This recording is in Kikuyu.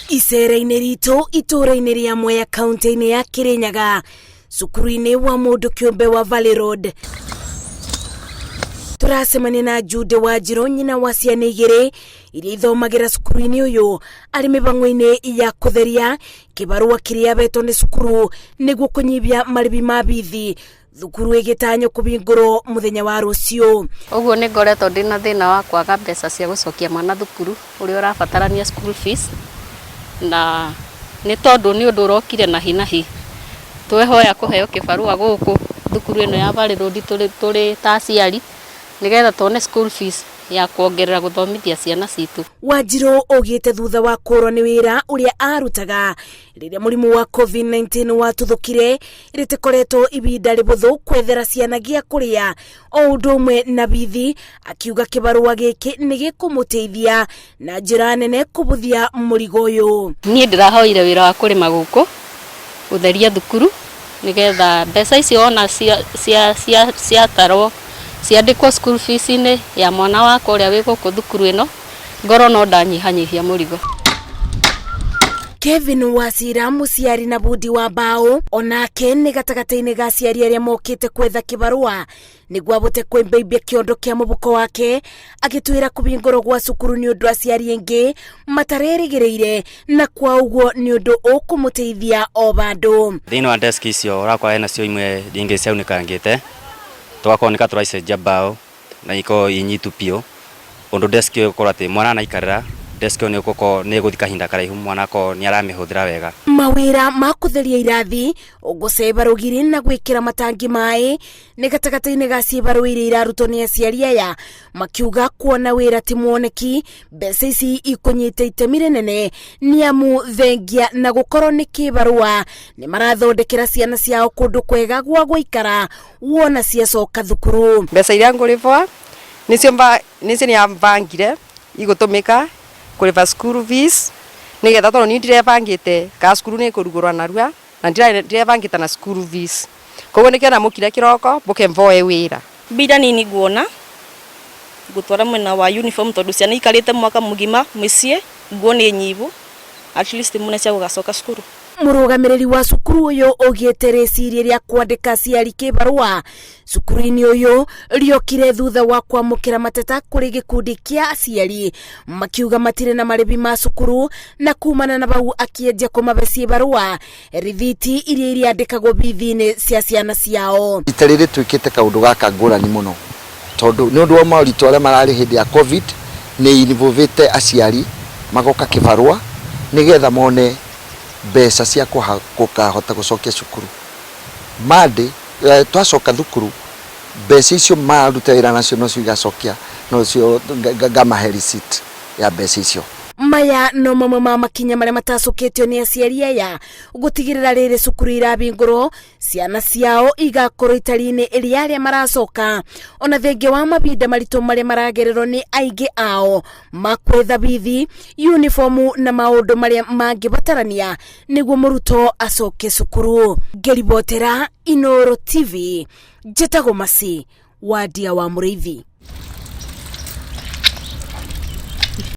Icera-inĩ ritũ itũũra-inĩ rĩa Mwea kaunti-inĩ ya Kirinyaga, cukuru-inĩ wa mũndũ kĩũmbe wa Valley Road, tũracemania na Jude Wanjirũ, nyina wa ciana igĩrĩ iria ithomagĩra cukuru-inĩ ũyũ, arĩ mĩbango-inĩ ya kũtheria kĩbarũa kĩrĩa abetwo nĩ cukuru nĩguo kũnyibia marĩbi ma bithi thukuru ĩgĩtanywo kũhingũrwo mũthenya wa rũciũ. Ũguo nĩ ngoretwo ndĩna thĩna wa kwaga mbeca cia gũcokia mwana thukuru ũrĩa ũrabatarania school fees, na nĩ tondũ nĩ ũndũ ũrokire na hi na hi, twehoya kũheo kĩbarũa gũkũ thukuru ĩno ya Valley Road tũrĩ ta aciari, nĩgetha tuone school fees ya kuongerera gũthomithia ciana citũ. Wanjirũ augĩte thutha wa kũrwo nĩ wĩra ũrĩa arutaga rĩrĩa mũrimũ wa COVID-19 watuthũkire, rĩtĩkoretwo ibinda rĩbũthũ kwethera ciana gĩa kũrĩa o ũndũ ũmwe na bithi, akiuga kĩbarũa gĩkĩ nĩ gĩkũmũteithia na njĩra nene kũbũthia mũrigo ũyũ. Niĩ ndĩrahoire wĩra wa kũrĩma gũkũ, gũtheria thukuru, nĩgetha mbeca icio ona ciatarwo ciandĩkwo school fees-inĩ ya mwana wakwa ũrĩa wĩ gũkũ thukuru ĩno, ngorwo no ndanyihanyihia mũrigo. Kevin Wasira, mũciari na bundi wa mbaũ, onake nĩ gatagatĩ-inĩ ga aciari arĩa mokĩte kwetha kĩbarũa nĩguo abote kwĩmbaimbia kĩondo kĩa mũbuko wake, agĩtwĩra kũhingũrwo gwa cukuru nĩ ũndũ aciari aingĩ matarerĩgĩrĩire, na kwa ũguo nĩ ũndũ ũkũmũteithia o bandũ. Thĩinĩ wa desk icio ũrakora hena cio imwe ingĩ ciaunĩkangĩte, tũgakorwo nĩka tũracenjia mbaũ na ikorwo inyitu biũ, ũndũ desk ĩyo ĩgũkorwo atĩ mwana anaikarĩra desk ĩyo nĩ ĩgũkorwo nĩ ĩgũthiĩ kahinda karaihu mwana akorwo nĩ aramĩhũthĩra wega. Mawĩra ma kũtheria irathi, gũceba rũgiri na gwĩkĩra matangi maĩ nĩ gatagatĩ-inĩ ga ciĩbarũa iria irarutwo nĩ aciari aya, makiuga kuona wĩra ti mwoneki, mbeca ici ikũnyita itemi rĩnene nĩ amu thengia na gũkorwo nĩ kĩbarũa nĩ marathondekera ciana ciao kũndũ kwega gwa gũikara wona ciacoka thukuru. Mbeca iria ngũrĩbwa nĩcio nĩcio nĩambangire igũtũmĩka kũrĩba school fees, nĩgetha tondũ niĩ ndirebangĩte ka cukuru nĩ ĩkũrugũrwa narua na ndirebangĩte na school fees, koguo nĩkĩo ndamũkire kĩroko mbũke mboe wĩra. Mbia nini nguona ngũtwara mwena wa uniform, tondũ ciana ikarĩte mwaka mũgima mũciĩ, nguo nĩ nyibu, at least mune cia gũgacoka cukuru. Mũrũgamĩrĩri wa cukuru ũyũ augĩte rĩciria rĩa kwandĩka aciari kĩbarũa cukuru-inĩ ũyũ rĩokire thutha wa kwamũkĩra mateta kũrĩ gĩkundi kĩa aciari makiuga matirĩ na marĩbi ma cukuru, na kumana na bau akĩenjia kũmabe ciĩbarũa rithiti iria iriandĩkagwo bithi-inĩ cia ciana ciao. Rita rĩrĩ twĩkĩte kaũndũ gaka ngũrani mũno, tondũ nĩ ũndũ wa moritũ arĩa mararĩ hĩndĩ ya COVID, nĩ involvĩte aciari magoka kĩbarũa nĩgetha mone mbeca cia gũkahota gũcokia cukuru. Monday twacoka thukuru, mbeca icio maruta wĩra nacio nocio igacokia, nocio ngamahe receipt ya mbeca icio. Maya no mamwe ma makinya marĩa matacũkĩtio nĩ aciari aya gũtigĩrĩra rĩrĩ cukuru irabingũrwo ciana ciao igakorwo itari-inĩ rĩa arĩa maracoka, ona thengia wa mabinda maritũ marĩa maragererwo nĩ aingĩ ao ma kwetha bithi, uniformu na maũndũ marĩa mangĩbatarania nĩguo mũrutwo acoke cukuru. Ngĩribotera Inooro TV, njĩtagwo Masi Wandia wa Mũrĩithi.